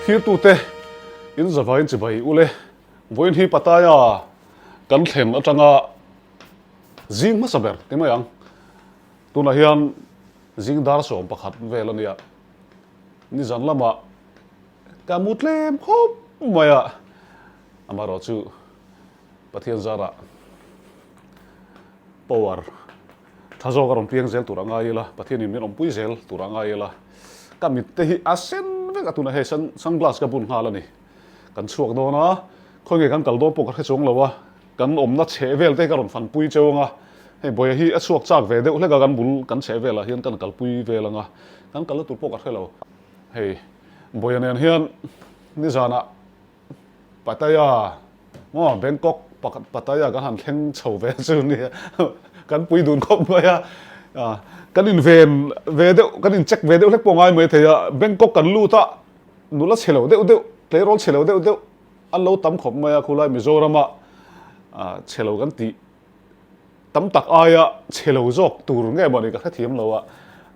Thirtute in zavaiin chibai ule vawiin hi Pattaya kan thlen atanga zing hmasa ber ti mai ang. Tunah hian zing dar 11 vel a nia. Nizan lamah ka mu tlem khawp mai a, amaherawh chu Pathian zarah power tha zawk a rawn piang zel tur a ngai ila, Pathianin min awmpui zel tur a ngai ila, ka mit te hi a sen vek a, tunah hei sunglass ka bun nghal a ni. Kan chhuak dawn a, khawi nge kan kal dawn pawh ka hre chuang lo a, kan awmna chheh vel te hi ka rawn fanpui cheu ang a, hei Bawia hi a chhuak chak ve deuh hlek a, kan bul kan chheh velah hian kan kalpui vel ang a, kan kalna tur pawh ka hre lo. Hei Bawia nen hian nizanah Pattaya maw Bangkok pakhat Pattaya kan han thleng chho ve chu nia kan pui dun khawp mai a kan in ven ve deuh kan in check ve deuh hlek pawh ngai mai thei a Bangkok kan lut a nula chhe lo deuh deuh tleirawl chhe lo deuh deuh an lo tam khawp mai a khulai Mizorama chhe lo kan tih tam tak aia chhe lo zawk tur nge mawni ka hrethiam lo a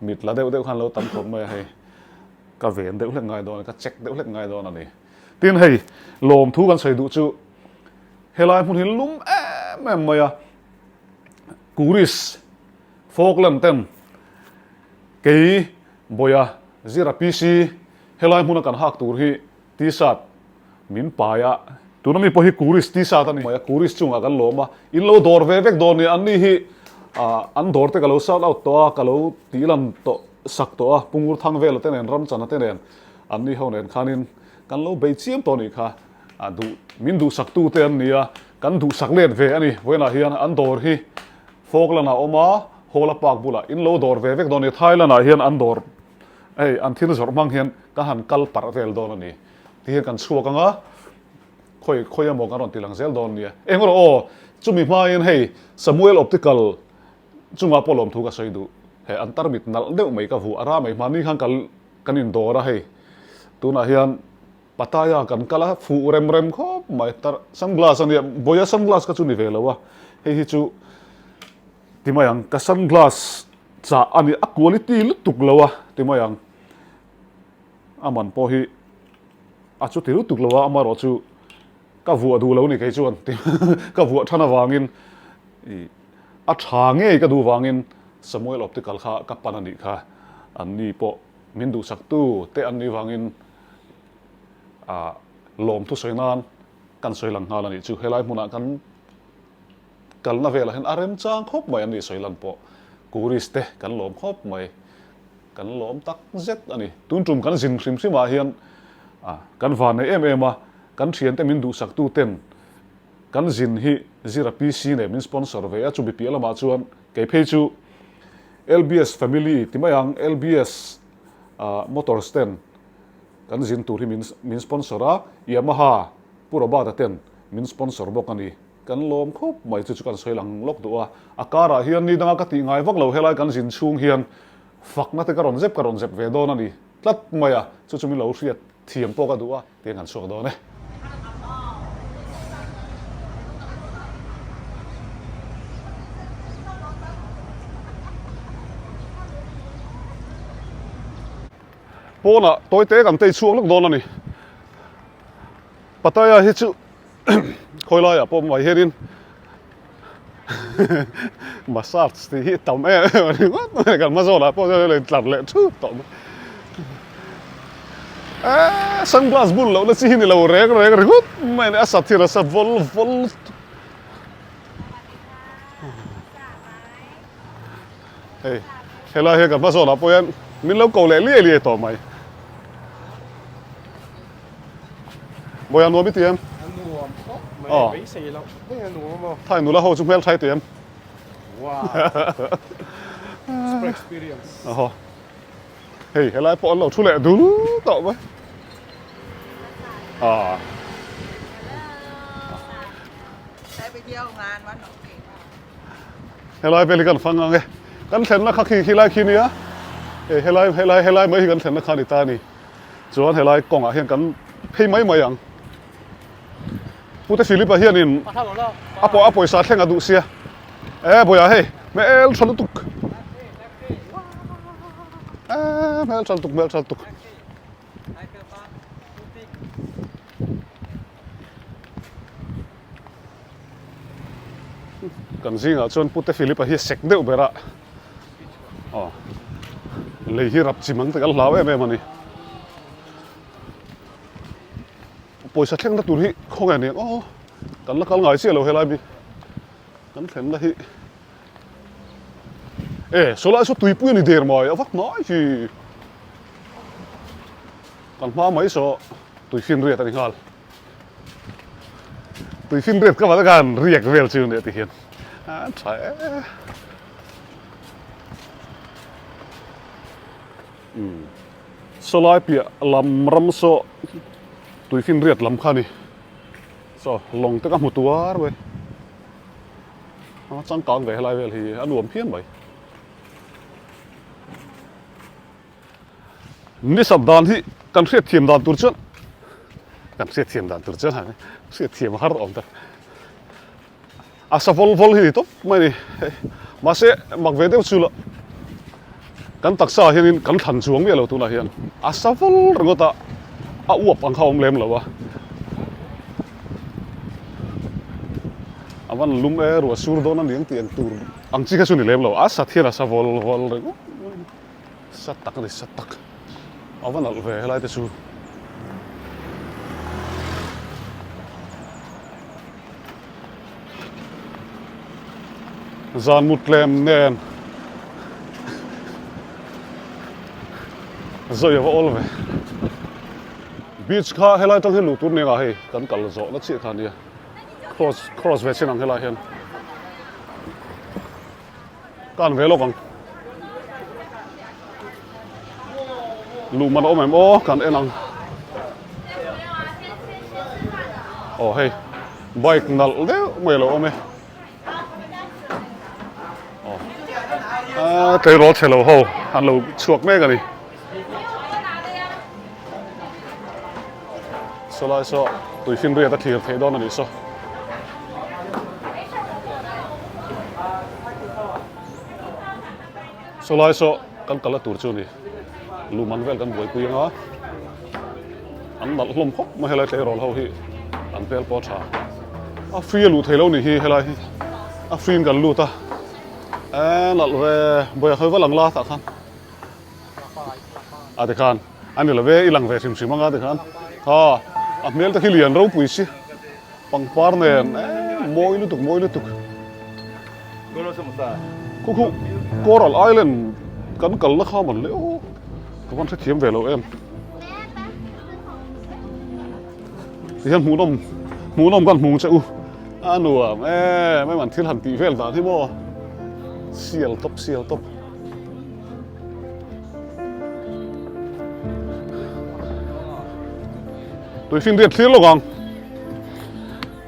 mit la deuh deuh khan lo tam khawp mai a hei ka ven deuh hlek ngai dawn a ka check deuh hlek ngai dawn a ni. Tin hei lawmthu kan sawi duh chu helai hmun hi lum em em mai a, Kuris Falkland ten kei Bawia Zira PC helai hmuna kan hak tur hi T-shirt min pai a, tuna mi pawh hi Kuris T-shirt a ni mai a, Kuris chungah kan lawm a, in lo dawr ve vek dawn nia, anni hi an dawr te ka lo shout out tawh a, ka lo tihlan tawh sak tawh a, Pungur Thangvela te nen Ramchana te nen An ni ho nen khanin kan lo bei chiam tawh nih kha a duh min duhsak tu te an ni a, kan duhsak let ve a ni. Vawiinah hian an dawr hi Falkland ah a awm a, Hawla Park bulah in lo dawr ve vek dawn a ni. Thailand ah hian an dawr hei an thil zawrh hmang hian ka han kal parh vel dawn a ni. Tihian kan chhuak ang a, khawi khawi emaw kan rawn ti lang zel dawn nia. Eng rawh aw, chumi hmain hei Samuel Optical chungah pawh lawmthu ka sawi duh. Hei an tarmit nalh deuh mai ka vuah a ra mai hmani khan kal Kan indawr a hei, tunah hian Pattaya kan kal a, fuh rem rem khawp mai, tar sunglass a nia, Bawia sunglass kha chu ni ve lo a, hei hi chu ti mai ang, ka sunglass chah a ni, a quality lutuk lo a ti mai ang, a man pawh hi a chuti lutuk lo a, amaherawh chu ka vuah duh lo ni kei chuan ti ka vuah than avangin ih a tha ngei ka duh vangin Samuel Optical kha ka pan a nih kha, an ni pawh min duhsaktu te an nih vangin ah lawm thusawi nan kan sawi lang nghal a nih chu. Helai hmunah kan kalna velah hian a remchang khawp mai an nih sawi lan pawh Kuris te kan lawm khawp mai, kan lawm tak zet a ni. Tun tum kan zin hrim hrim ah hian ah kan van nei em em a, kan thiante min duhsaktu ten Kan zin hi Zira PC nen min sponsor ve a, chumi piah lamah chuan kei phei chu LBS family ti mai ang, LBS Motors ten kan zin tur hi min min sponsor a, Yamaha Pu Robert-a ten min sponsor bawk a ni. Kan lawm khawp mai chu chu kan sawi lang lawk duh a, a karah hian ni danga ka tih ngai vak lo helai kan zin chhung hian fakna te ka rawn zep ka rawn zep ve dawn a ni tlat mai a, chu chu min lo hriat thiam pawh ka duh a. Tiang kan chhuak dawn e. Pawnah tawite kan tei chhuak lawk dawn a ni. Pattaya hi chu khawi laiah pawh mai hianin massage tih hi tam em em a ni ngawt mai kan hma zawnah pawh hian a lo intlar leh thut tawh mai. Eee sunglass bun lohna chi hi ni lo reng reng ringawt mai a ni a sat hian a sat vawl vawl lutuk. Hei helai hian kan hma zawnah pawh hian min lo ko leh liai liai tawh mai. Bawiha nuam i ti em? A nuam khawp mai a, beisei loh daih a nuam a maw? Thai nula ho chu hmel thai ti em? Wow! Super experience. Aw. Hei helai pawh an lo thu leh dul tawh mai. Ah. Helai vel hi kan fang ang e. Kan thlenna kha khi khilai khi nia. Hei helai helai helai mai hi kan thlenna kha a ni ta a ni. Chuan helai kawngah hian kan phei mai mai ang. Pute Philip-a hianin a pawh a pawisa thleng a duh sia. E Bawiha hei hmel tha lutuk. E hmel tha lutuk hmel tha lutuk. Kan zingah chuan Pute Philip-a hi sek deuh ber a, aw lei hi rap chim ang te kan hlau em em a ni. Pawisa thlengna tur hi khawnge nia aw kan la kal ngai chiah lo helai mi kan thlenna hi e sawlai saw tuipui a ni der mai a vak hnai hi kan hma mai saw tuifinriat a ni nghal. Tui finriat ka vat a khan riak vel chu nia ti hian a tha e. Umm sawlai piah lam ram saw tui finriat lam kha a ni. Saw lawng te ka hmu tuar mai. A changkang ve helai vel hi a nuam phian mai. Nisat dan hi kan hriatthiam dan tur chuan kan hriatthiam dan tur chuan han hriatthiam a har awm ta. A sa vawl vawl hi ni tawp mai a ni. Mahse mak ve deuh chu la kan taksa ah hianin kan thlan chuang miah lo tunah hian a sa vawl ringawt a, a uap ang kha a awm lem lo a. A van lum e ruah sur dawn a ni ang tih ang tur ang chi kha chu ni lem lo. A sat hian a sa vawl vawl ringawt mai a ni. Sa tak a ni, sa tak. A va nalh ve helai te chu. Zan mut tlem nen Zoia va awl ve. Beach kha helai tang hian luh tur nia hei kan kal zawh na chiah kha nia. Cross cross ve chin ang helai hian. Ka an ve lawk ang. Luh man a awm em aw kan en ang. Aw hei bike nalh deuh mai a lo awm e. Aw ah tleirawl chhe lo ho an lo chhuak mek a ni. Sawlai saw tuifinriat a thlir theih dawn a nih saw. Sawlai saw kan kal a tur chu a ni. Luhman vel kan buaipui anga an nalh hlawm khawp mai helai tleirawl ho hi an hmel pawh a tha. A free a luh theih loh a nih hi helai hi a free in kan lut a eee nalh ve bawihah khawi va lang la tah khan. A tikhan a ni love i lang ve hrim hrim anga tikhan ha a hmel te khi lian ropui si pangpar nen eh mawi lutuk mawi lutuk khu khu coral island kan kalna kha man le aw ka van hrethiam ve lo em tihian hmuhnawm hmuhnawm kan hmung che u a nuam em em an thil han tih vel dan hi maw sial tawp sial tawp. Tuifin riat thlir lawk ang.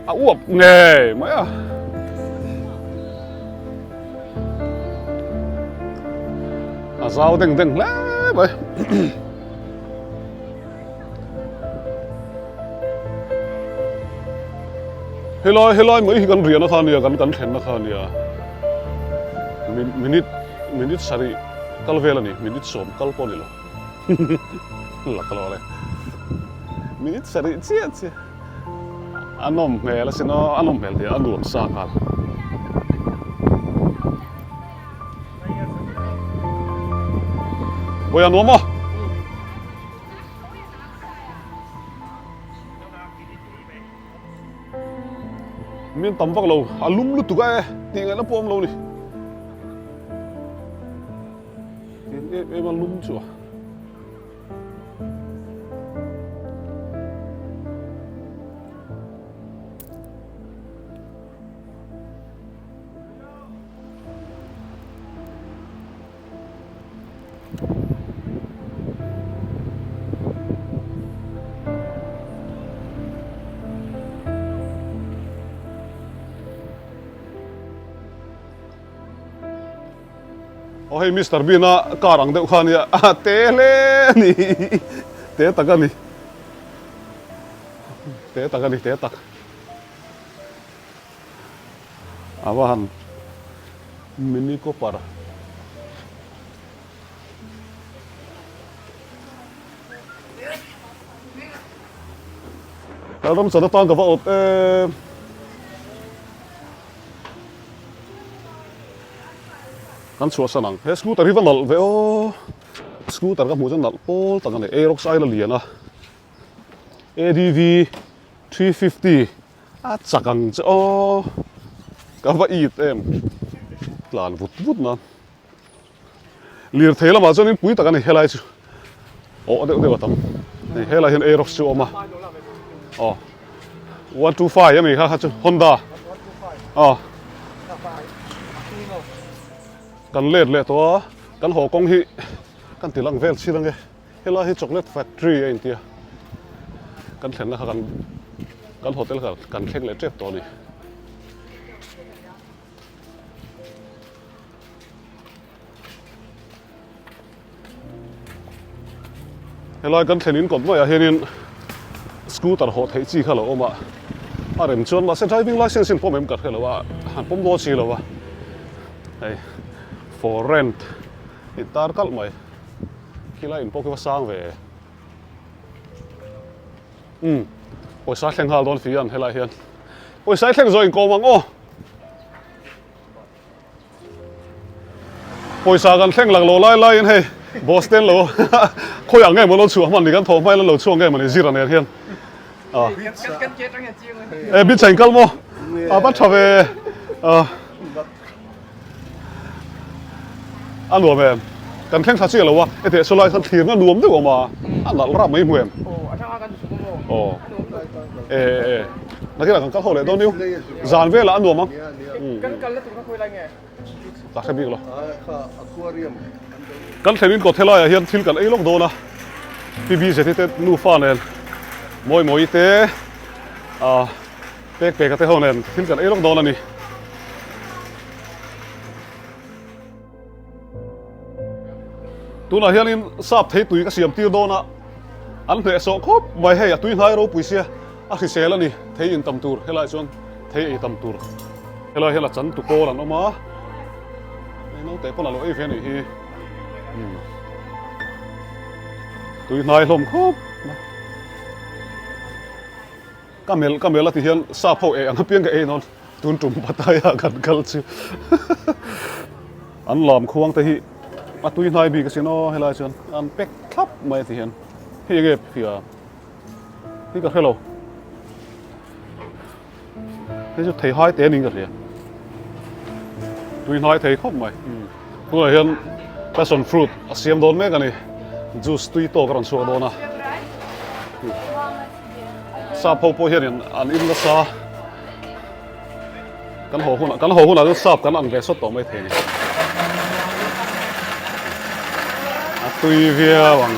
A uap ngei mai a. A zau deng deng hle mai. Helai helai mai hi kan riahna kha ania kan kan thlenna kha ania minute minute sarih kal vel a ni minute sawm kal pawh a ni lo la ka lo le minute sarih chiah chiah a nawm hmel asin aw a nawm hmel tih a nuam sa nghal. Bawiha nuam aw. Min tam vak lo, a lum lutuk a e, tih ngaihna pawh a awm lo ni. Tiang em em a lum chu a. Aw hei Mister Bean a car ang deuh kha ania a te hle a ni te tak a ni te tak a ni te tak. A va han Mini Cooper. Lalramchana tan ka va awt em. Kan chhuahsan ang. He scooter hi va nalh ve aw. Scooter ka hmuh chuan nalh pawl tak a ni. Aerox aila lian a. ADV 350 a chak ang che aw. Ka va it em. Tlan vut vut nan. Lirthei lamah chuan in pui tak a ni helai chu awh deuh deuh a tam hei helai hian Aerox chu a awm a aw 125 a mi kha kha chu Honda aw kan let leh tawh a kan haw kawng hi kan ti lang vel chhir ange helai hi chocolate factory a intia kan thlenna kha kan kan hotel kha kan thleng leh tep tawh a ni. Helai kan thlen in kawt maiah hianin scooter hawh theih chi kha lo awm a, a rem chuan mahse driving licence in pawm em ka hre lo a, han pawm dawn si lo a, hei for rent in tar kalh mai, khilai in pawh khi va sang ve umm pawisa thleng nghal dawn fian helai hian pawisa i thleng zawh inkawm ang aw. Pawisa kan thleng lak lo lai laiin hei boss ten lo khawiah nge maw lo chhuah hman ni kan thawh hmain lo chhuak nge maw ni zira nen hian e bit chain kal maw a va tha ve a nuam em kan thleng thla chiah lo a hetiang saw lai khan thlirna nuam deuh a awm a a nalh rap mai hmu em aw e e nakinah kan kal ho leh dawn niu zan velah a nuam ang. Ka hre bik lo. Kan thlen in kawt helaiah hian thil kan ei lawk dawn a, PBZ te nufa nen mawi mawi te ah pek pek a te ho nen thil kan ei lawk dawn a ni. Tunah hianin sap thei tui ka siam tir dawn a, an hnehsawh khawp mai hei a tui hnai ropui sia a hrisel a ni thei in tam tur helaiah chuan thei ei tam tur helaiah hian a chan tu pawl an awm a hei naute pawn a lo ei ve a nih hi umm tui hnai hlawm khawp mai. Ka melh ka melh a ti hian sap ho eh ang apiang ka ei nawn tun tum Pattaya kan kal chu an lam khuang te hi a tui hnai bik asin aw helai chuan an pek thlap mai a ti hian hei enge hria hi ka hrelo hei chu thei hai te niin ka hria tui hnai thei khawp mai tunah hian passion fruit a siam dawn mek a ni juice tui tawk a rawn chhuak dawn a. Sap ho pawh hianin an in nasa kan haw hunah kan haw hunah chuan sap kan ang ve sawt tawh mai thei a ni. A tui viau ang.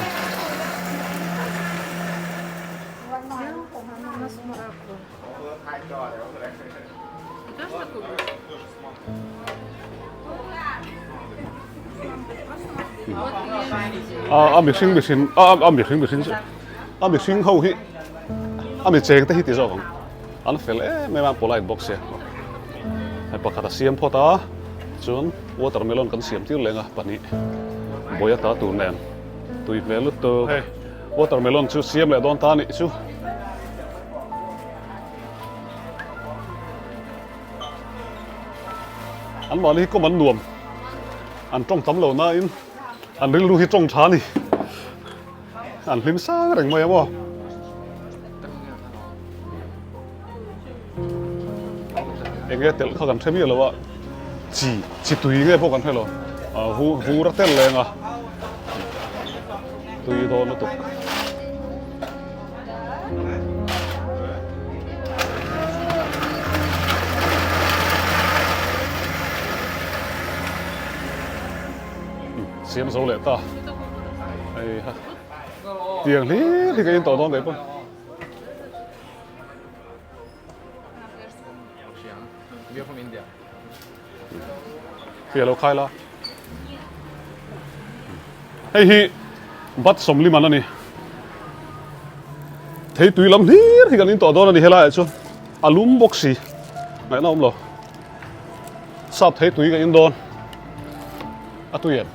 A mihring mihring a mihring mihring chu a mihring ho hi a mi cheng te hi ti zawk ang an fel em em a polite bawk sia hei pakhat a siam phawt a chuan watermelon kan siam tir leng a pahnih bawi ata tur nen tui hmel lutuk hei watermelon chu siam leh dawn ta a nih chu. An mahni hi kawm an nuam, an tawng tam lo nain an rilru hi tawng tha a ni. An hlim sang reng mai a maw. Enge telh kha kan hre miah lo a, chi chi tui nge pawh kan hre lo, vur a tel leng a, tui dawn lutuk. Siam zo leh ta hei ha tiang hlir hi ka in tawh dawn daih pawn. Hei a lo khai la. Hei hi bat sawmlim an a ni. Thei tui lam hlir hi kan in tawh dawn a ni helaiah chuan a lum bawk si ngaihna awm lo. Sap thei tui kan in dawn a tui em.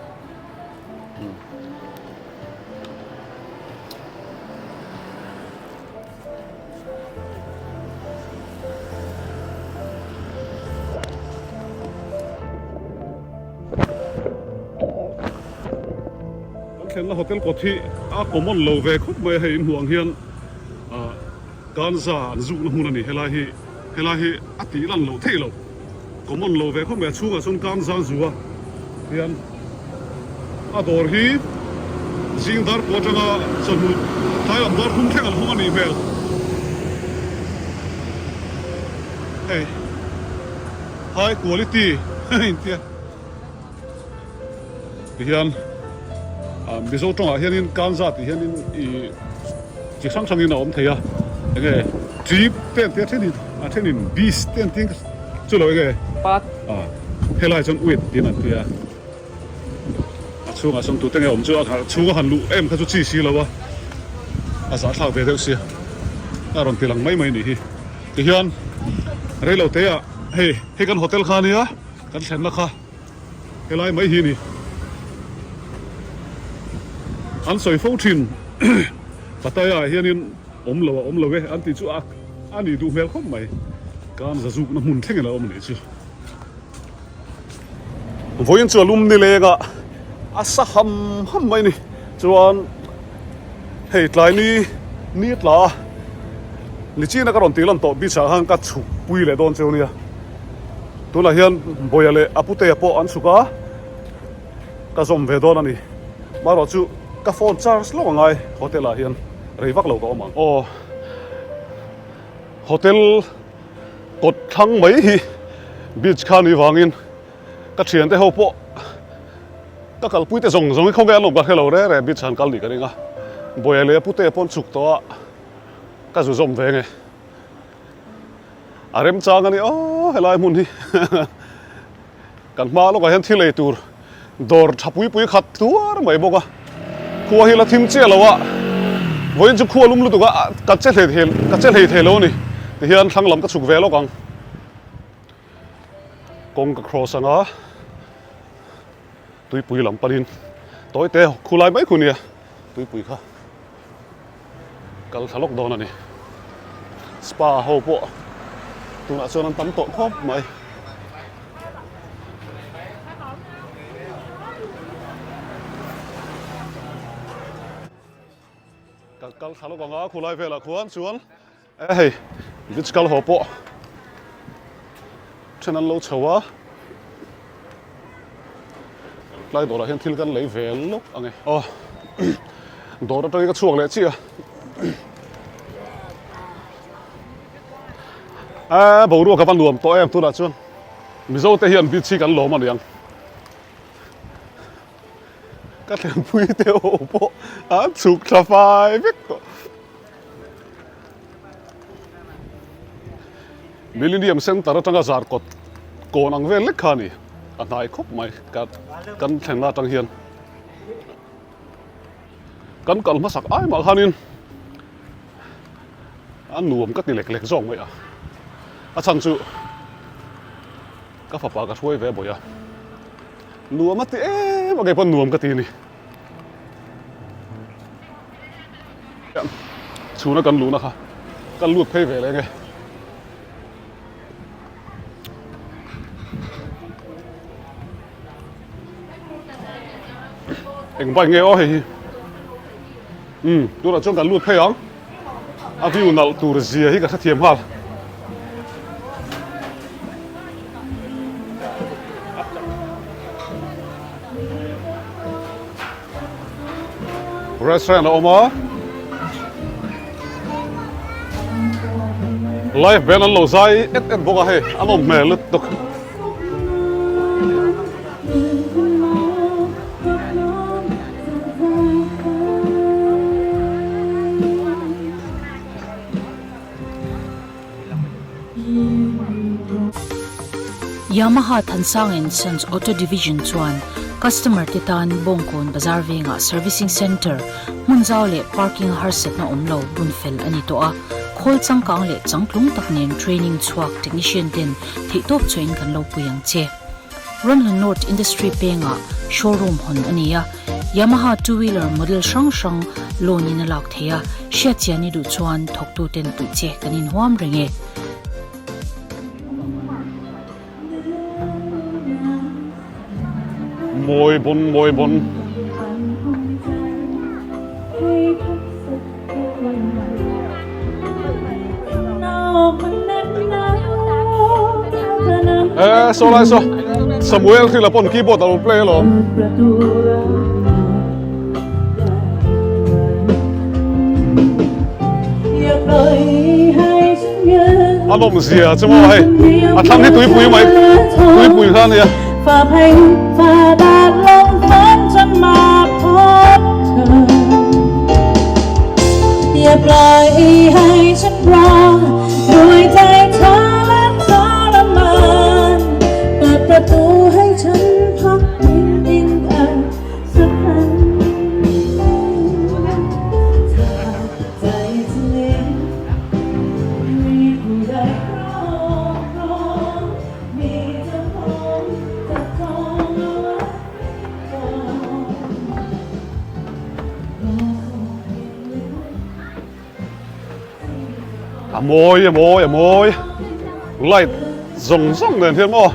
thlenna hotel kawt hi a common lo ve khawp mai a, hei inhmuh ang hian ah ganza an zukna hmun a ni helai hi, helai hi a tih lan loh theih loh common lo ve khawp mai a chhungah chuan ganza an zu a hian a dawr hi zing dar pawh atanga chawhnu tlai lam dar thum thleng an hawng a nih hmel hei high quality intia. Tihian Mizo tawngah hianin Kanza tih hianin ih chi hrang hrangin a awm thei a, enge Jeep te an tia thenin a thenin Beast te an tia chu lo enge helai chuan Uit tiin an tia a chhungah sawn tute nge awm chu a chhunga han luh em kha chu chi si lo a, a zahthlak ve deuh sia a rawn ti lang mai mai a nih hi. Tihian reiloteah hei hei kan hotel kha ania. Kan thlenna kha helai mai hi a ni. An sawi fo thin Pattaya ah hianin awm lo a awm lo e an tih chu a a nih duh hmel khawp mai. Kan zazukna hmun thlengin a awm a nih chu. Vawiin chu a lum nileng a, a sa ham ham mai a ni. Chuan hei tlai ni ni tla a nichina ka rawn tih lan tawh beach ah khan ka chhuk pui leh dawn cheu nia. Tunah hian Bawia leh a putea pawh an chhuk a, ka zawm ve dawn a ni. Marawh chu ka phone charge lawk angai hotel ah hian rei vak lo ka awm ang. Aw hotel kawt thlang mai hi beach kha ni vangin ka thiante ho pawh ka kalpui te zawng zawng hi khawnge an awm ka hre lo re re beach han kal nih ka ring a. Bawia leh a putea pawh an chhuk tawh a, ka zu zawm ve nge. A remchang a ni aw helai hmun hi kan hma lawkah hian thil ei tur dawr tha pui pui khat tuar mai bawk a khua hi la thim chiah lo a vawiin chu khua lum lutuk a ka che hlei thei ka che hlei thei lo a ni tihian thlang lam ka chhuk ve lawk ang kawng ka cross anga tuipui lam panin tawite khulai mai khu nia tuipui kha. Kal thla lawk dawn a ni. Spa ho pawh tunah chuan an tam tawh khawp mai. Kan kal thla lawk anga khulai velah khuan chuan e hei beach kal haw pawh then an lo chho a. Tlai dawrah hian thil kan lei ve lawk ang e. Aw dawr atangin ka chhuak leh chiah a. A boruak a va nuam tawh em tunah chuan Mizo te hian beach hi kan lawm a niang. Ka thlenpui te ho pawh an chhuk thla fai vek tawh. Millennium Centre atanga Zarkawt kawn ang vel lek kha a ni. A hnai khawp mai ka kan thlenna atang hian. Kan kal hmasak ai mah khanin a nuam ka ti lek lek zawk mai a. A chhan chu ka fapa ka hruai ve bawih a. Nuam a ti em a kei pawn nuam ka ti a ni. Chhuna kan luhna kha kan lut phei ve leh nge. Eng bike nge aw hei hi. Umm tunah chuan kan lut phei ang. A view nalh tur zia hi ka hrethiam nghal. Restaurant a awm a. Live band an lo zai et et bawk a hei a nawm hmel lutuk. Yamaha Thansang and Sons Auto Division chuan customer te tan Bawngkawn Bazar vengah Servicing Centre, hmun zau leh parking harsatna awm lo bun fel a ni tawh a. Khawl changkang leh changtlung tak nen training chhuak technician ten theihtawp chhuahin kan lo pui ang che. Ramhlun North Industry pengah showroom hawn a ni a, Yamaha two wheeler model hrang hrang loan in a lak thei a, hriatchian i duh chuan thawktuten puih che kan inhuam reng e. Mawi bawn mawi bawn. Eh, saw lai saw. Samuel Hrila pawn keyboard a lo play alawm. A nawm zia chu maw hei. A thlang hi tuipui mai. Tuipui kha ania. A mawi a mawi a mawi light zawng zawng nen hian maw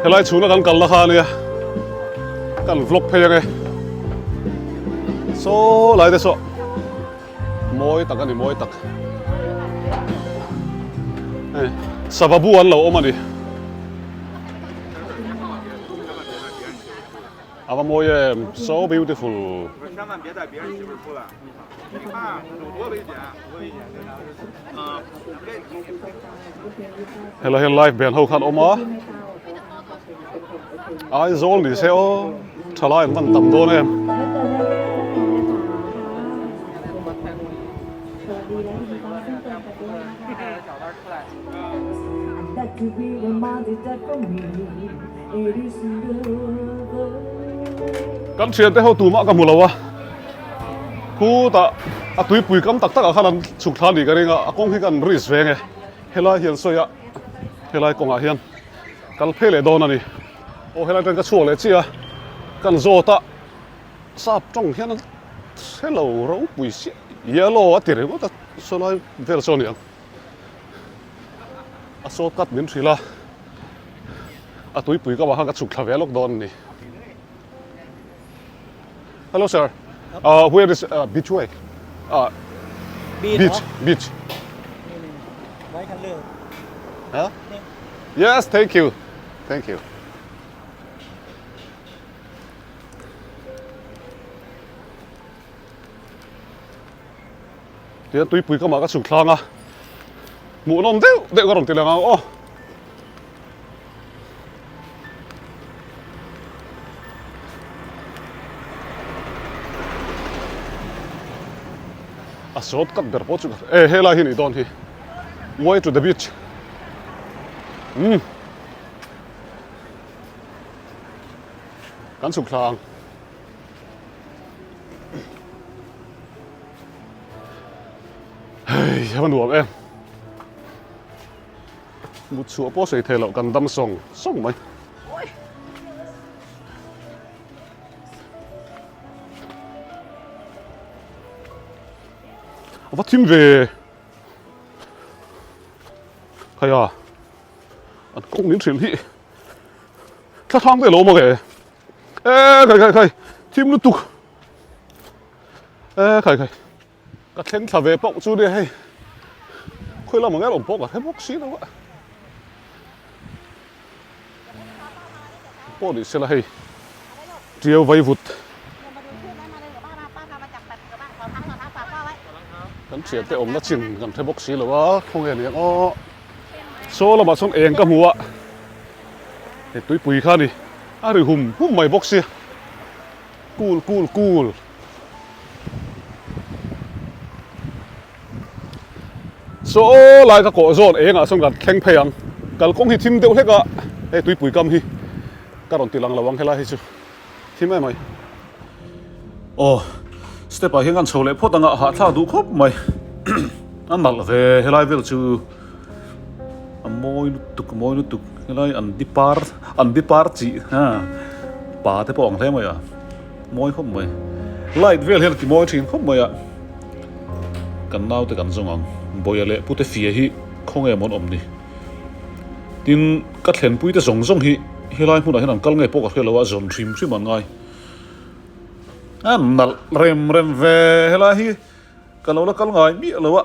helai chhuna kan kalna kha ania kan vlog phei ange saw lai te saw mawi tak ani mawi tak hei sava bu an lo awm ani a va mawi em so beautiful. Helai hian live band ho khan awm a Aizawl ni se aw thalai an van tam dawn em. Kan thiante ho tumah ka hmu lo a. Khutah a tuipui kam tak takah khan an chhuk thla nih ka ring a, a kawng hi kan risk ve nge helai hi an sawi a, helai kawngah hian kal phei leh dawn a ni. Aw helai atang ka chhuak leh chiah a, kan zawt a sap tawng hian an hre lo ropui chiah yellow a ti ringawt a sawlai vel sawn a ni ang a shortcut min hrilh a, a tuipui kamah khan ka chhuk thla ve lawk dawn a ni. Hello sir, uh, where is uh, beach way? Uh, beach, beach. beach. Huh? Yes, thank you. Thank you. Tian tuipui kamah ka chhuk thlang a. Hmuhnawm deuh deuh ka rawn ti leh ang aw. A short cut ber pawh chu e helai hi nih dawn hi way to the beach umm kan chhuk thla ang. Hei a va nuam em. Mut chhuah pawh sawi thei loh kan dam sawng sawng mai. A va thim ve. Khai a. An kawng min hrilh hi. Thla thlang ve lo maw ke. E khai khai khai. Thim lutuk. E khai khai. Ka thleng thla ve pauh chu nia hei khawi lamah nge awm pawh ka hre bawk si lo a pawh ni sela hei tiau vai vut kan thian te awmna chin kan hre bawk si lo a khawnge ni ang aw saw lamah sawn eng ka hmu a hei tuipui kha ni a ri hum hum mai bawk sia cool cool cool. Saw lai ka kawh zawn engah sawn kan thleng phei ang kalkawng hi thim deuh hlek a hei tuipui kam hi ka rawn ti lang lo ang helai hi chu thim em mai. Aw step ah hian kan chho leh phawt ang a hahthlak duh khawp mai a nalh ve helai vel chu a mawi lutuk a mawi lutuk helai an di par an di par chih ha pa te pawh ang hle mai a. Mawi khawp mai. Light vel hian a ti mawi thin khawp mai a. Kan naute kan zawng ang. Bawia leh Pute Fia hi khawnge maw an awm ni. Tin, ka thlenpui te zawng zawng hi helai hmunah hian an kal nge pawh ka hre lo a, zawn hrim hrim an ngai. A nalh rem rem ve helai hi ka lo la kal ngai miah lo a.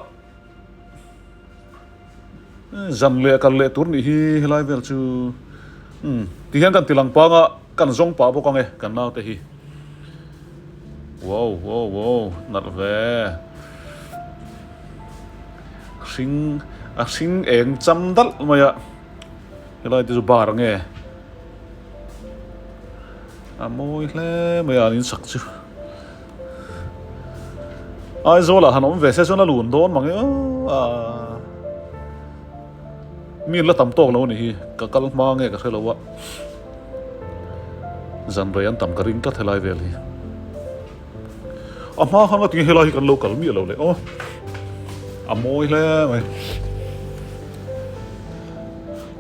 Zan leh kal leh tur nih hi helai vel chu umm ti hian kan ti lang pang a kan zawng pah bawk ang e kan naute hi wow wow wow nalh ve hring a hring eng cham dalh mai a helai te chu bar nge a mawi hle mai a an insak chu. Aizawl ah han awm ve se chuan a lun dawn mang e aw a mi la tam tawk lo a nih hi ka kal hma nge ka hre lo a zan rei an tam ka ring tlat helai vel hi a hma khan ka tinge helai hi kan lo kal miah lo leh aw a mawi hle mai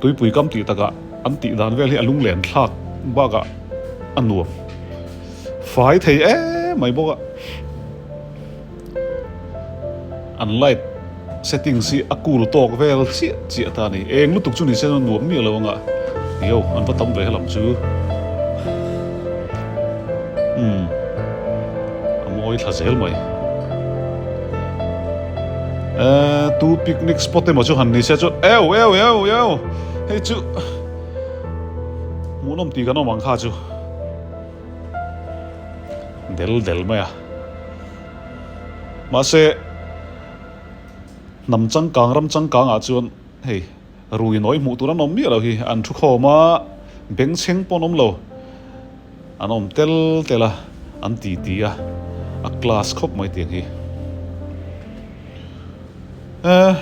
tuipui kam tih takah an tih dan vel hi a lunglen thlak bakah a nuam. Fai thei em mai bawk a. An light settings hi a cool tawk vel chiah chiah ta a ni. Eng lutuk chu ni se chuan nuam miah lo anga. Yo, an va tam ve helam chu. Umm, a mawi thla zel mai. Eh, tu picnic spot emaw chu han ni se chuan eu eu eu eu hei chu hmuhnawm tih kan awm ang kha chu. Del del mai a. Mahse, hnam changkang ram changkang ah chuan hei rui nawi hmuh tur an awm miah lo hi. An thu khawm a, bengchheng pawh an awm lo. An awm tel tel a, an ti ti a, a class khawp mai tiang hi. Eh,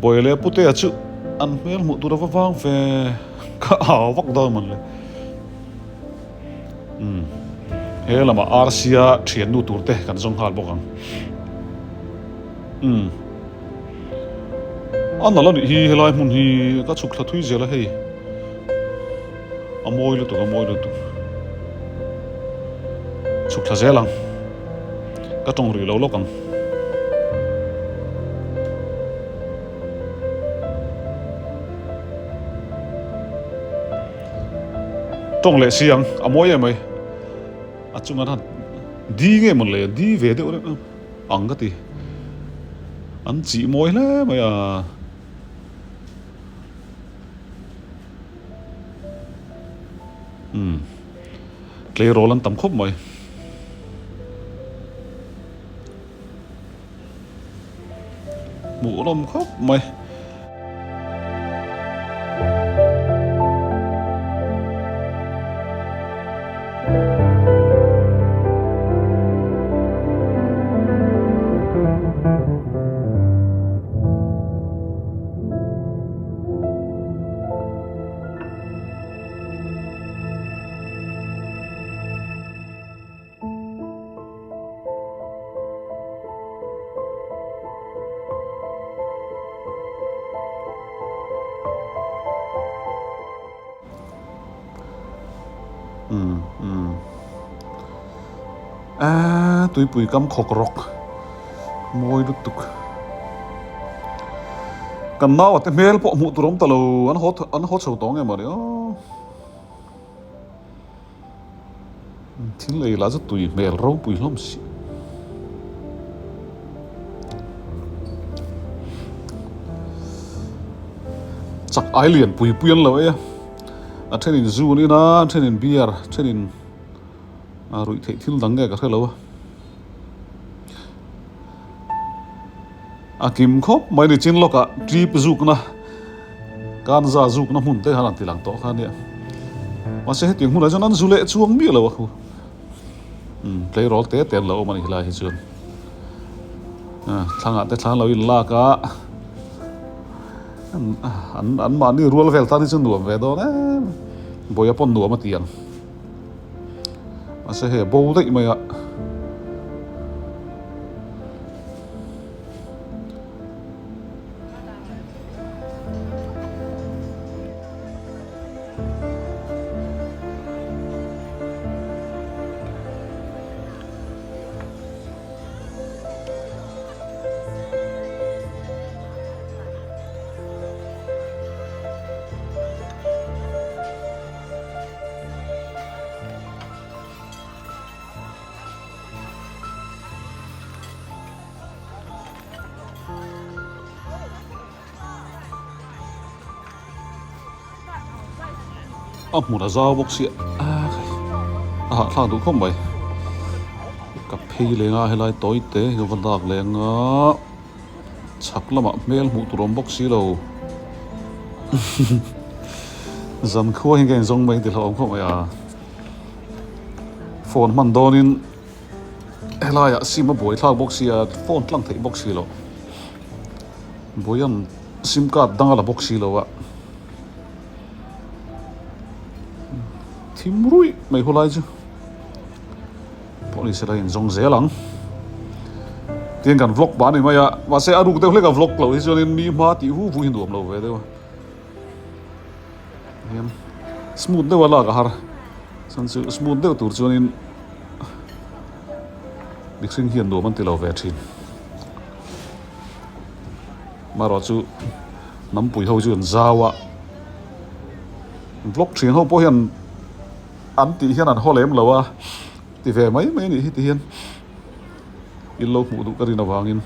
Bawi leh Putea chu an hmel hmuh tur a va vang ve, ka au vak dawn mawn le. Umm, he lamah Rc-a thiannu tur te kan zawng nghal bawk ang. Umm, a nalh a nih hi helai hmun hi ka chhuk thla thui zel a hei. A mawi lutuk, a mawi lutuk. Chhuk thla zel ang. Ka tawng rih lo lawk ang. Tawng leh si ang, a mawi em mai. A chunga han di nge mawn le, di ve deuh reuh ang ka ti. An chih mawi hle mai a. Umm tleirawl an tam khawp mai. Hmuh lawm khawp mai. Umm umm Aaa tuipui kam khawk rawk mawi lutuk kan nau te hmel pawh hmuh tur awm ta lo an haw an haw chho tawh nge mawni aw thil ei lah chu tui hmel ropui hlawm si. Chak ai lian pui pui an lo ei a a thenin zu an in a a thenin beer a thenin a ruih theih thil dang nge ka hre lo a a kim khawp mai ni chin lawkah trip zukna kanza zukna hmun te khan an ti lang tawh kha ania mahse hetiang hmunah chuan an zu leh chuang miah lo a khu umm tleirawl te te an lo awm a ni helai hi chuan thlangah te thlan lo in lak a an an mahni rual vel tan hi chu nuam ve dawn em bawia pawn nuam a ti ang. Mahse hei a bo daih mai a. A hmun a zau bawk sia a a hahthlak duh khawp mai. Ka phei leng a helai tawi te hi ka va dak leng a chhak lamah hmel hmuh tur awm bawk si lo zan khua hi ka inzawng mai tih hlauhawm khawp mai a phone hman dawnin helaiah sim a buai thlak bawk sia phone tlang theih bawk si loh buaian sim card dang a la bawk si lo a. Thim ruih mai hu lai chu pawh ni sela in zawng zel ang tiang kan vlog pah a ni mai a mahse a ruk deuh hlek a vlog loh hi chuanin mi hma tih hu hu hi nuam lo ve deuh a hian smooth deuh a lak a har chuan chu smooth deuh tur chuanin mihring hian nuam an ti lo ve thin. Marawh chu hnampui ho chu an zau a, vlog thin ho pawh hian an tih hian an haw lem lo a, ti ve mai mai a nih hi ti hian in lo hmuh duh ka rin avangin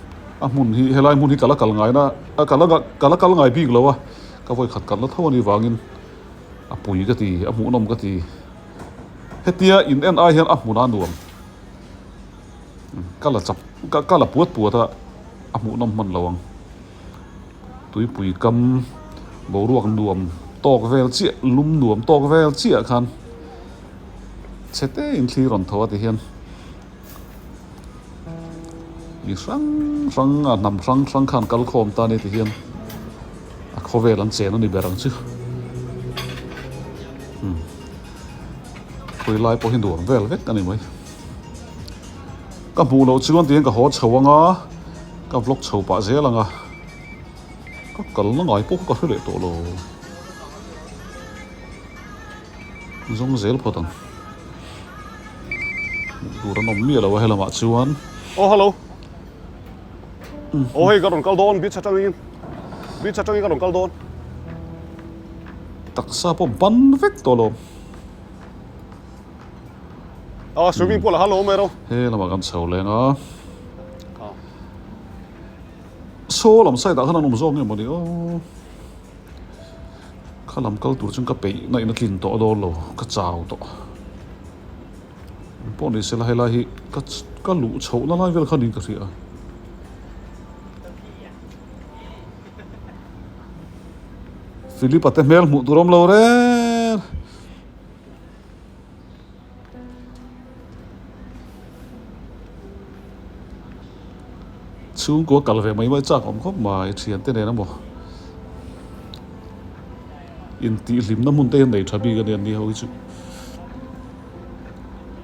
a hmun hi helai hmun hi ka la kal ngai na a ka la ka la kal ngai bik lo a, ka vawi khat kalna tho a nih vangin a pui ka ti a hmuhnawm ka ti hetia in en ai hian a hmun a nuam. Ka la chap ka la puat puat a a hmuhnawm hman lo ang tuipui kam boruak nuam tawk vel chiah lum nuam tawk vel chiah khan chhe te in thli rawn tho a ti hian mi hrang hrang a hnam hrang hrang khan kal khawm ta a ni ti hian a khawvel an chen a ni ber ang chu khawi lai pawh hi nuam vel vek a ni mai. Ka hmuh loh chuan tihian ka haw chho anga, ka vlog chho pah zel anga, ka kalna ngai pawh ka hre leh tawh lo. Zawng zel phawt ang. Hmuh tur an awm miah lo a helamah chuan. Aw hello. Aw hei ka rawn kal dawn beach atangin beach atangin ka rawn kal dawn. Taksa pawh ban vek tawh lo. Ah, swimming pool a halo mai ro. He lamah kan chho leng a. Saw lam side ah khan an awm zawk nge mawni aw. Kha lam kal tur chuan ka peih na in a tlin tawh dawn lo, ka chau tawh. Pawh ni sela helai hi ka ka luh chhoh na lai vel kha niin ka hria a. Philip-a te hmel hmuh tur awm lo reng. Chhungkua kal ve mai mai chak awm khawp mai thiante nen emaw intihhlimna hmun te hian nei tha bik a nia ni ho hi chu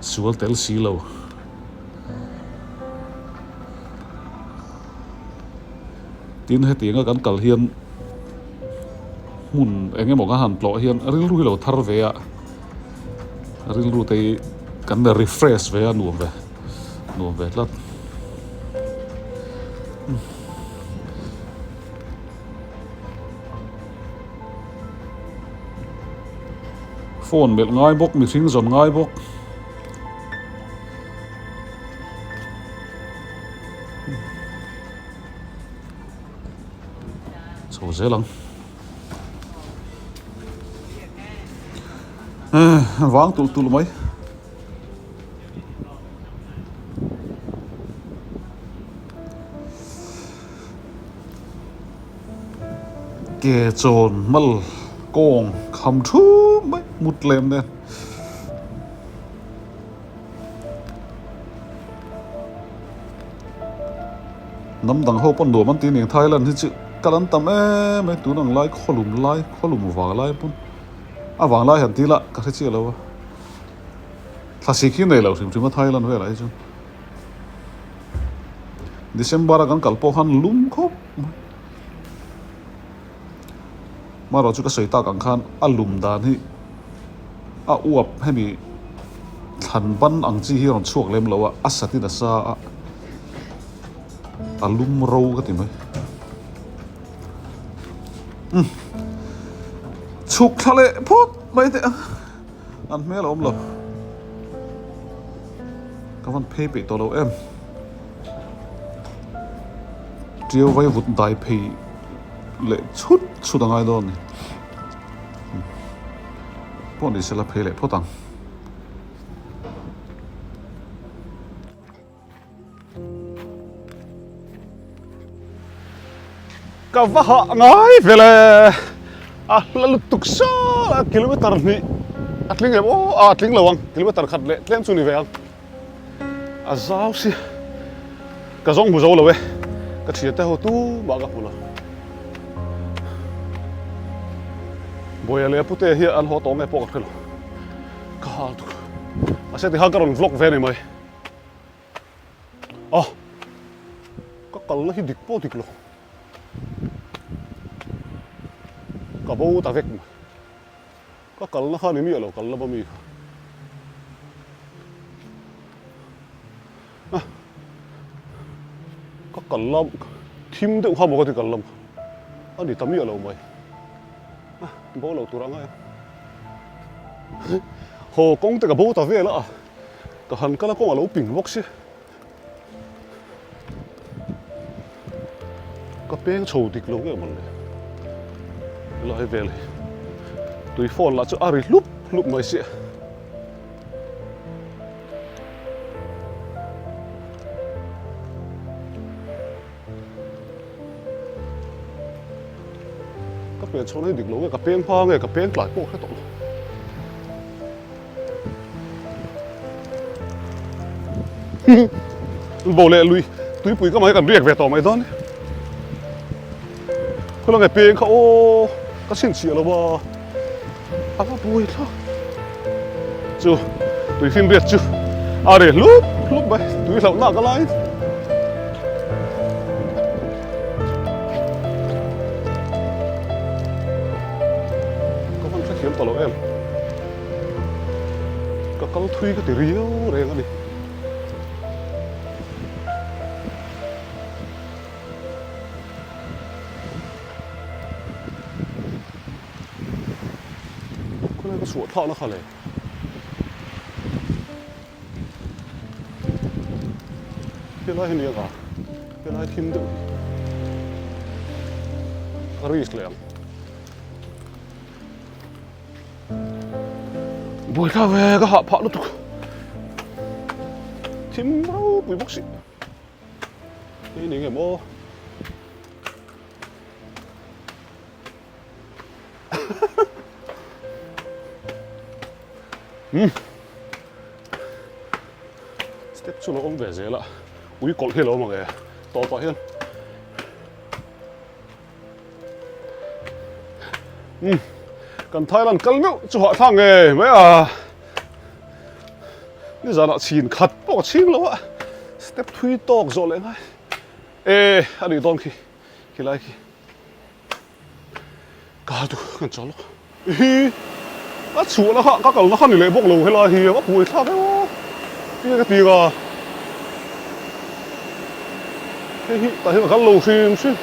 sual tel si lo. Tin hetianga kan kal hian hmun eng emaw kan han tlawh hian rilru hi lo thar ve a rilru te hi kan refresh ve a nuam ve nuam ve tlat. Phone melh ngai bawk mihring zawn ngai bawk. Chho zel ang. Vang tulh tulh mai. Ke chawn mal kawng kham thum mai mut lem nen. Hnam dang ho pawn nuam an ti ning Thailand hi chu kal an tam em mai tun ang lai khawlum lai khawlum vang lai pawn a vang lai han ti la ka hre chiah lo a thlasik hi nei lo hrim hrim a Thailand velah hi chuan December a kan kal pawh khan lum khawp mai marawh chu ka sawi tak ang khan a lum dan hi a uap hemi thlan ban ang chi hi a rawn chhuak lem lo a a sat in a sa a a lum ro ka ti mai umm chhuk thla leh phawt mai teh ang an hmel a awm lo ka van phei peih tawh lo em tiau vai vut dai phei leh chhut chhut a ngai dawn a ni. Engpawh ni sela phei leh phawt ang. Ka va hah ngai vel e, a hla lutuk sawl a kilometer hnih a tling em aw a tling lo ang kilometer khat leh tlem chu ni ve ang a zau si ka zawng hmu zo lo e ka thian te ho tumah ka hmu lo Bawiha leh a pute hi an haw tawh nge pawh ka hre lo ka hal tuk mahse tikhan ka rawn vlog ve a ni mai. A, ka kalna hi dik pawh dik lo. Ka bo ta vek mai. Ka kalna kha ni miah lo, kal lama mi kha. A, ka kal lam, thim deuh kha maw ka ti kal lam kha. A ni ta miah lo mai. A, bo lo tur a ngai a. Haw kawng te ka bo ta vel a. Ka han kal a kawng a lo ping bawk si. Ka peng chho dik lo nge mawn le. Helai vel hi. Tui phone lah chu a ri hlup hlup mai sia. Ka pen chho na hi dik lo nge ka peng hma nge ka peng tlai pawh hre tawh lo. Bo leh lui tuipui ka mai kan riak ve tawh mai dawn khawla nge peng kha aw ka chhinchhiah lo a a va buai thlak chu tui finriat chu a ri hlup hlup mai tui hlauh nak a lai ka van hrethiam ta lo em. Ka kal thui ka ti riau reng a ni. Khawlai ka chhuah thlakna kha le. Helai hi nia ka, helai thim deuh hi. Ka risk leh ang. Buaithlak ve ka hah phah lutuk thim ropui bawk si hei ni nge maw hmm step chu lo awm ve zel a ui kawlh hi lo awm ang e tawpah hian Umm kan Thailand kal meuh chu hahthlak ngei mai a nizanah chhin khat pawh ka chhing lo a step thui tawk zawh leh ngai e a nih dawn khi khilai khi ka hal tur kan chawl lawk hi a chhuah na kha ka kalna kha ni leh bawk lo helai hi a buai thlak em aw tinge ka ti nga hei hi tah hian ka kal lo hrim hrim.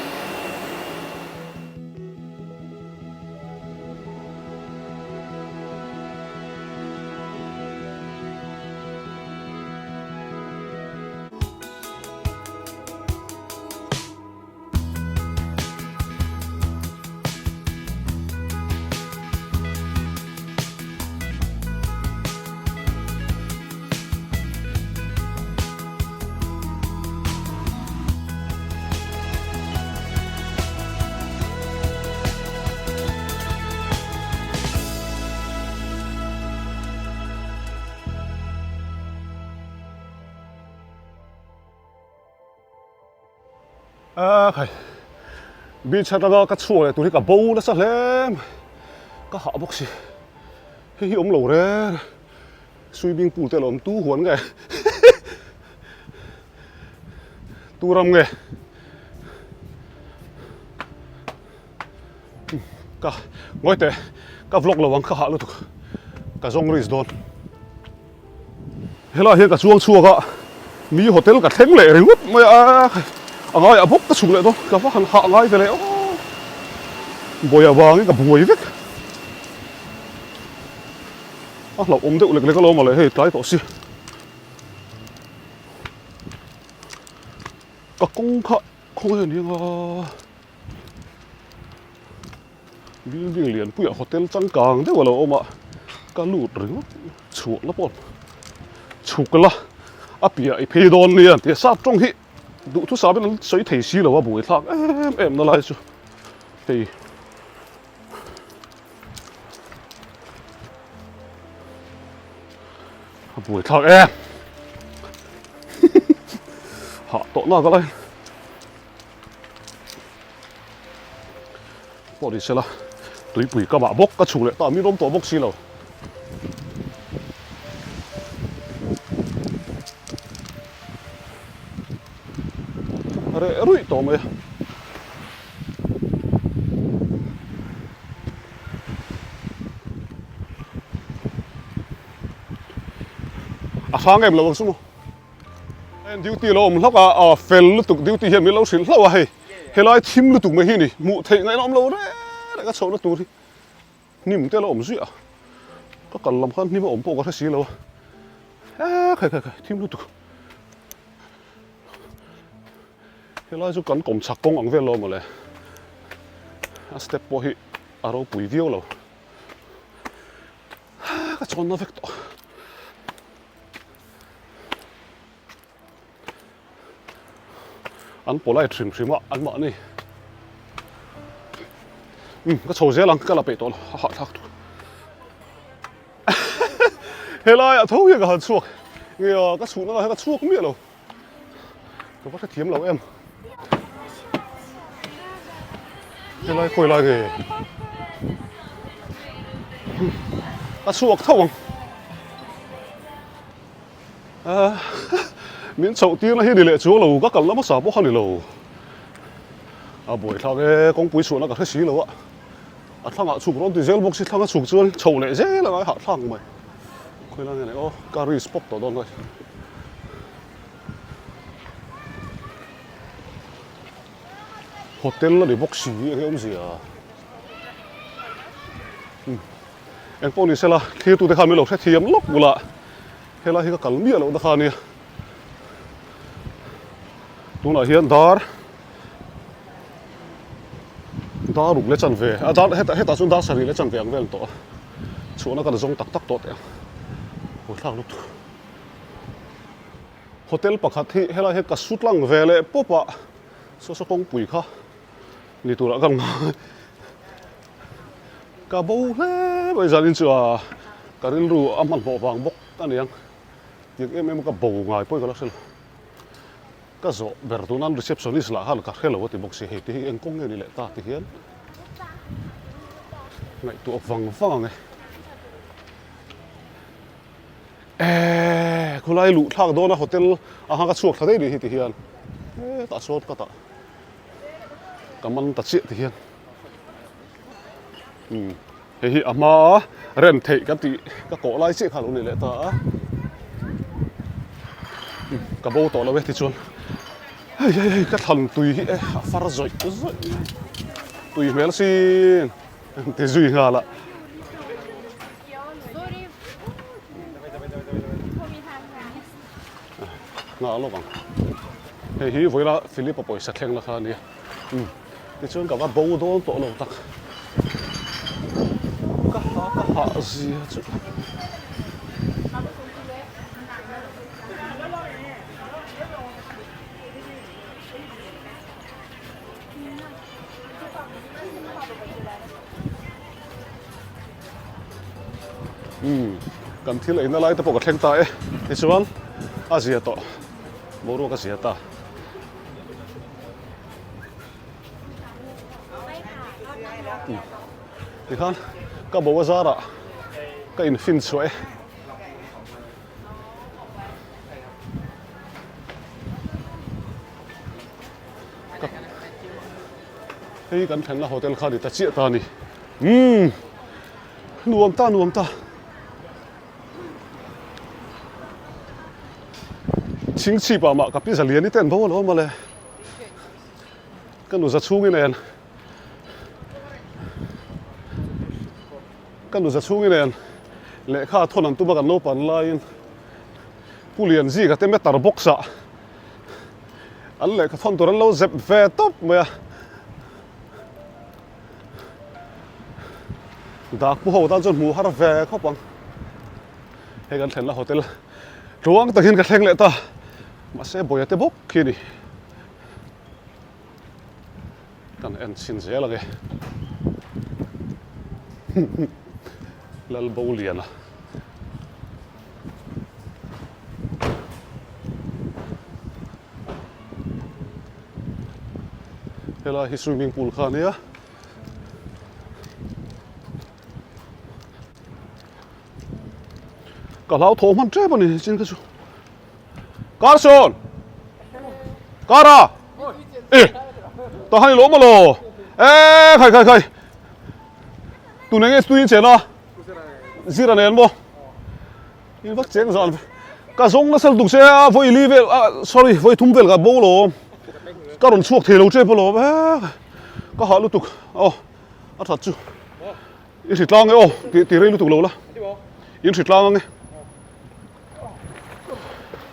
A khai beach atanga ka chhuak leh tur hi ka bo nasa hle mai ka hah bawk si hei hi awm lo reng swimming pool te a lo awm tu huan nge tu ram nge ka ngawi teh ka vlog lo ang ka hah lutuk ka zawng risk dawn. Helai hian ka chuang chhuak a, mi hotel ka thleng leh ringawt mai a, a ngaiah bawk ka chhuk leh dawn, ka va han hah ngai ve leh aw, buai avangin ka buai vek, a hlauhawm deuh lek lek alawm mawle hei tlai tawh si, ka kawng kha khawnge a ni anga. Building lian puiah hotel changkang deuh a lo awm a, Ka lut ringawt chhuah la pawh chhuk la a piah i phei dawn nia an ti a, sap tawng hi duhthusam in an sawi thei si lo a buaithlak em em na lai chu hei. A buaithlak em hah tawh nak a lai. Pawh ni sela tuipui kamah bawk ka chhuk leh ta min awm tawh bawk si lo. A reh ruih tawh mai a. A hrang em lo ang chu maw. Heng duty lo awm hlauh a, aw fel lutuk duty hian min lo hrilh hlauh a hei helai thim lutuk mai hi ni hmuh theih ngaihna awm lo reng reng a chhohna tur hi hnim te a lo awm zuih a ka kal lam khan hnim a awm pawh ka hre si lo a e khai khai khai thim lutuk helai chu kan kawm chhak kawng ang vel lo mawle a step pawh hi a ropui viau lo ka chawnna vek tawh. An polite hrim hrim a an mahni umm ka chho zel ang ka la peih tawh lo a hahthlak tur helai ah tho hian ka han chhuak nge a ka chhuhna lah hian ka chhuak miah lo ka va hrethiam lo em helai khawi lai nge ka chhuak tho ang. Min chhoh tirna hi ni leh chuang lo, ka kalna hmasa pawh kha ni lo. A buaithlak e, kawngpui chhuahna ka hre si lo a, a thlangah chhuk rawn ti zel bawk si, thlanga chhuk chuan chhoh leh zel a ngai hahthlak mai. Khawilai nge nei aw, ka risk pawp tawh dawn mai. Hotel a ni bawk si, enge awmzia? Eng pawh ni sela, thlirtute khan min lo hrethiam lawk bula helai hi ka kal miah loh na kha ania. Tunah hian dar dar ruk leh chanve a dar hetah hetah chuan dar sarih leh chanve ang vel tawh a chhuahna ka la zawng tak tak tawh teh ang buaithlak lutuk. Hotel pakhat hi helai hi ka su tlang ve leh pawp a saw saw kawngpui kha ni turah ka ngai. Ka bo hle mai zanin chu a ka rilru a hmanhmawh vang bawk a niang tiang em em a ka bo ngai pawhin ka la hre lo. Ka zawh ber tun an receptionist lah khan ka hre lo a ti bawk si hei te hi eng kawng nge ni leh ta ti hian ngaihtuah vang vang ang e. Eee khulai luh thlak dawn a hotel a hang ka chhuak thla daih nih hi ti hian hetah sawn ka tah ka man ta chiah ti hian. Umm hei hi a hma rem theih kan tih ka kawh lai chiah kha a lo ni leh ta a umm ka bo tawh lo e tichuan hei hei hei ka thlan tui hi e a far zawih zawih mai tui hmel sin an ti zui nghal a. Nghah lawk ang hei hi vawilah Philip a pawisa thleng la kha a nia. Umm tichuan ka va bo dawn tawh lo tak ka ha ka hah zia chu. Umm kan thil eina lai te pawh ka thleng ta e tichuan a zia tawh boruak a zia ta. Tikhan ka bo a zarah ka infin chhuah e. Hei kan thlenna hotel kha ni ta chiah ta a ni. Umm nuam ta nuam ta. Chhingchhip ah mah ka pi zalian i ten bo alawm mawle. Ka nu za chhungin en. Ka nu za chhungin en. Lehkha thawn an tum a kan naupan laiin Pu Lianzika te meter box ah an lehkha thawn tur an lo zep ve tawp mai a. Dak pu ho tan chuan hmuh har ve khawp ang. Hei kan thlenna hotel tluang takin ka thleng leh ta. Mahse bawia te bawk khi a ni. Kan en chhin zel ang e. Lalboliana. Helai hi swimming pool kha a nia. Ka hlau thaw hman tep a ni chin kha chu. Carson! Cara! E! Ta han i lo maw lo? E khai khai khai. Tun enge tui in chen a? Zira nen maw? In vak cheng zan ka zawng nasa lutuk che a vawi li vel ah sorry vawi thum vel ka bo lo ka rawn chhuak thei lo tep alawm e ka hah lutuk aw a that chu i hri tlang e aw ti ti rei lutuk lo la in hri tlang ang e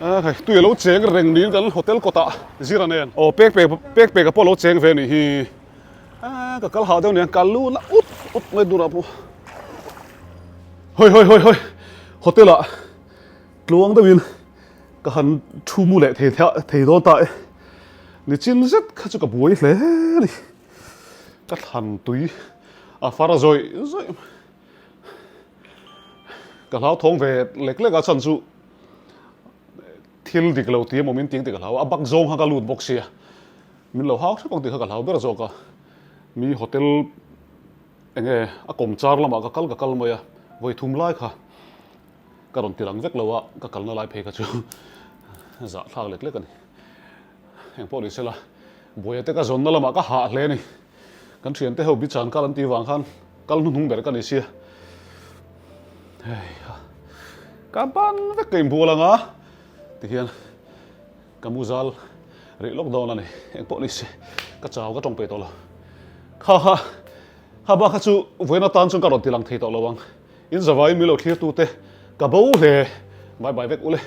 a khai tui alo cheng reng niin kan hotel kawtah zira nen aw pek pek pek pek a pawh alo cheng ve anih hi a ka kal hah deuh aniang ka lu na ut ut mai durah pawh Hawi hawi hawi hawi hotel ah tluang deuh in ka han thu mu leh thei thei dawn ta e nichin zet kha chu ka buai hle a ni ka thlan tui a far zawih zawih ka hlauthawng ve lek lek a chhan chu thil dik lo tih emaw min tih ang tih ka hlau a a bak zawng kha ka lut bawk sia min lo hau hrep ang tih kha ka hlau ber zawk a mi hotel. Enge a kawm char lamah ka kal ka kal mai a, vawi thum lai kha ka rawn ti lang vek lo a, ka kalna lai phei kha chu zah thlak lek lek a ni. Eng pawh ni sela, buaia te ka zawnna lamah ka hah hle a ni. Kan thiante ho bichan kal an tih vang khan kal hnuhnung ber ka ni sia. Hei ha, ka ban vek ka inbual ang a, tihian ka mu zal rih lawk dawn a ni. Eng pawh ni se, ka chau ka tawng peih tawh lo. Kha kha, kha bak kha chu vawiin atan chuan ka rawn ti lang thei tawh lo ang. In zavaiin min lo thlir tute ka bo hle. Bye bye vek ule.